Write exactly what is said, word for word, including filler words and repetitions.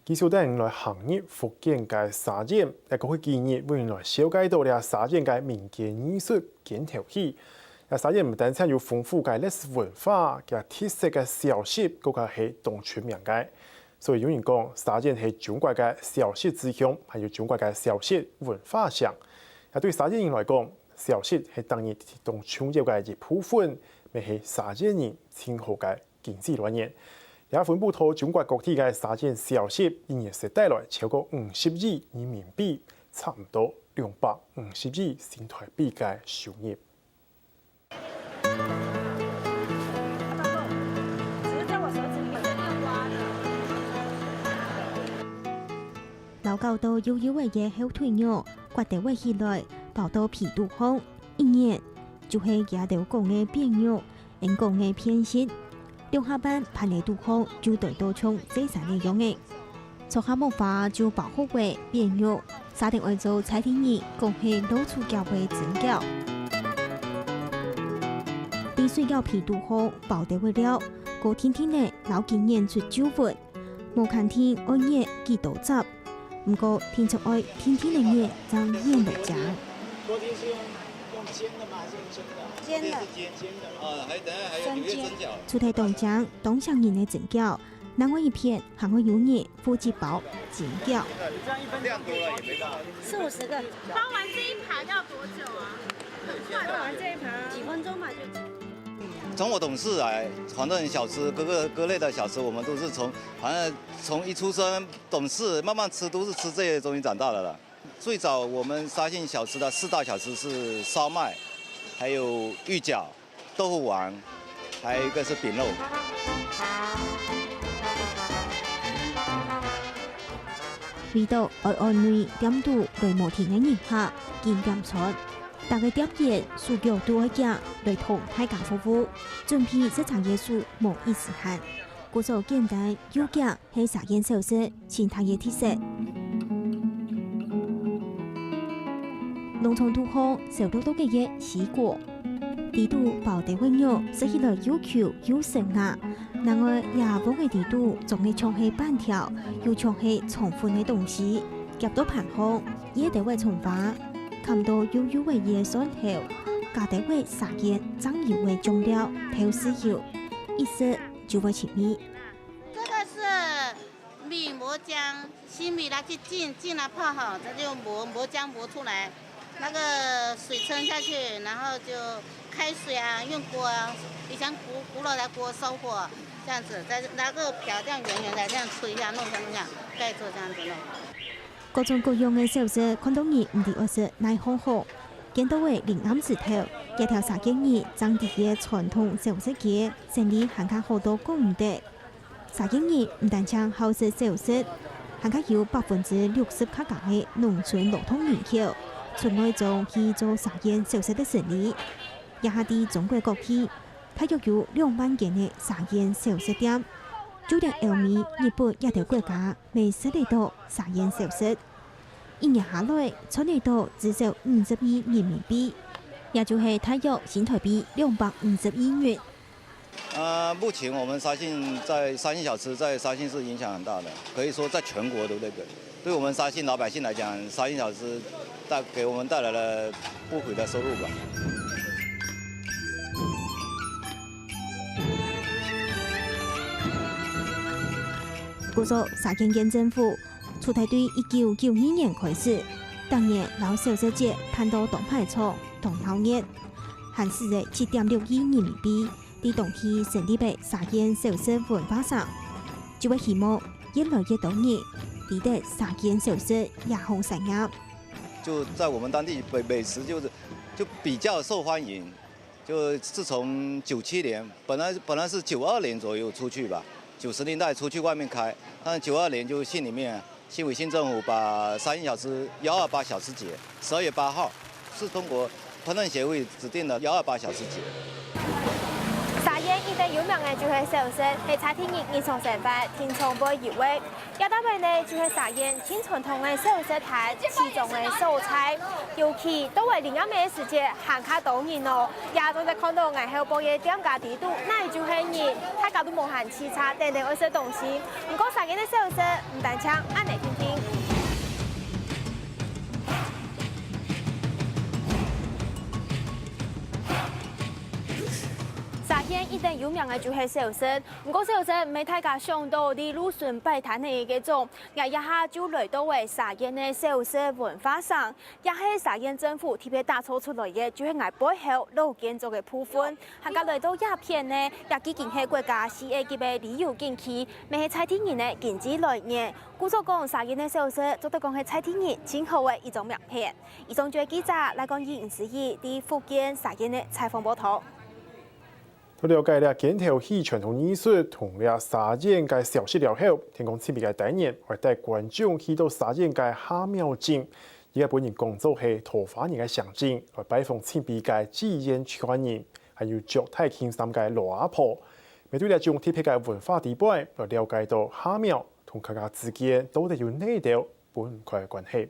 繼續帶你來行入福建个沙縣，來過去幾日，為你來紹介到這沙縣个民間藝術兼頭戲。這沙縣毋單淨有豐富个歷史文化，佢特色个小食，更加係當出名个。所以有人講，沙縣係中國个小食之鄉，還有中國个小食文化城。也對沙縣人來講，小食係逐日當重要个一部分，乜係沙縣人盡好个 經濟來源。也分布到中國各地个沙縣小食，一年食帶來超過五十億人民幣，差毋多兩百五十億新台幣个收入。摎搞到幼幼仔个後腿肉，割兜仔起來，包到被肚項，一捏，就係佢兜講个扁肉， 𫣆講个片心，兩下半盤仔肚項就堆到像細山仔樣仔。著下木筏就包好个扁肉，續等愛做在地人講係老鼠腳个蒸餃。在水餃皮肚項包兜仔料，過定定仔摎佢捏出皺紋，無看定愛捏幾多節， 毋過，定著愛定定仔捏正捏得靚。昨天是用，用煎的嗎？還是用蒸的啊？煎的。昨天是煎，煎的。啊，還，等下還有，有一個蒸餃。生煎。除忒當靚、當像人个蒸餃，另外一片還會有人負責包煎餃。你這樣一分鐘可以包幾個啊？四五十個。包完這一盤要多久啊？很快吧？包完這一盤啊。幾分鐘嘛，就。從我懂事來，反正小吃，各個，各類的小吃，我們都是從，反正從一出生 懂事，慢慢吃，都是吃這些東西長大的了。最早我們沙縣小吃的四大小吃是燒麥，還有芋餃、豆腐丸，還有一個是餅肉。為著愛安內店肚來無停个人客，緊點餐，逐個店員手腳都愛遽，來同大家服務，準備食材个手無一時閒。故所簡單又遽 係沙縣小食盡大个特色。農場肚項燒落落个个西瓜，裡肚包兜仔肉，食起來又Q又成啊！另外，這黃个裡肚裝个像係粄條，又像係腸粉个東西，夾到盤項，掖兜仔蔥花，崁到幼幼仔个蒜頭，加兜仔沙縣正有个醬料，透豉油，一食就會入味。 這個是米磨漿，新米拿去浸，浸了泡好，它就磨，磨漿磨出來。那個水沖下去，然後就開水啊，用鍋啊，以前古，古老的鍋燒火，這樣子，再拿個瓢這樣圓圓的這樣吹一下，弄一下，弄一下，蓋住這樣子弄。各種各樣个小食，看到人毋知愛食哪項好。見到个臨暗時頭，這條沙縣人正在該傳統小食街，生理還較好到講毋得。 沙縣人毋單淨好食小食，還較有百分之六十較高个農村勞動人口，出外庄去做沙縣小食个生理。這下在中國各地，大約有兩萬間个沙縣小食店，就連歐美、日本這兜國家，乜食得到沙縣小食。一年下來，賺得到至少五十億人民幣，也就係大約新台幣兩百五十億元。 呃，目前我們沙縣在，沙縣小吃在沙縣是影響很大的，可以說在全國，對不對？對我們沙縣老百姓來講，沙縣小吃帶，給我們帶來了不菲的收入吧。故所沙縣縣政府，自在對一九九二年開始，逐年摎小食節辦到當排場、當鬧熱，還使得七點六億人民幣， 在當地成立个沙縣小食文化城，就會希望越來越多人知得沙縣小食這項產業。就在我們當地美，美食就是，就比較受歡迎。就自從九七年，本來，本來是九二年左右出去吧，九十年代出去外面開，但是九二年就縣裡面 縣委縣政府把沙縣小吃，一二八小吃節，十二月八號，是中國烹飪協會指定的一二八小吃節。沙縣一等有名个就係小食，係在地人日常生活定著會有个。這搭位呢，就係沙縣盡傳統个小食攤，其中个所在。尤其到了臨暗个時節，還較多人哦。這正係看到𠊎後背个店家裡肚，哪就係人，大家都無閒洎杈，等等愛食東西。毋過沙縣个小食，毋單請恁仔聽聽。沙縣一等有名个就係小食，毋過小食毋係大家想到在路脣擺攤个該種。𠊎這下就來到了沙縣个小食文化城，也係沙縣政府特別打造出來个，就係𠊎背後老建築个部分。還過來到這片呢，也已經係國家四A級个旅遊景區，乜係在地人个經濟來源。 故所講，沙縣个小食做得講係在地人盡好个一張名片。以上就係記者賴冠英、吳思怡在福建沙縣个採訪報導。在了解了間頭戲傳統藝術同這沙縣个小食了後，天光尋味个單元會帶觀眾去到沙縣个蝦廟鎮，這个分人講做係桃花源个城鎮，來拜訪尋味个志願隊員，還有著大青衫个老阿婆。面對這種特別个文化底背，來了解到蝦廟 同客家之間到底有哪兜分毋開个關係？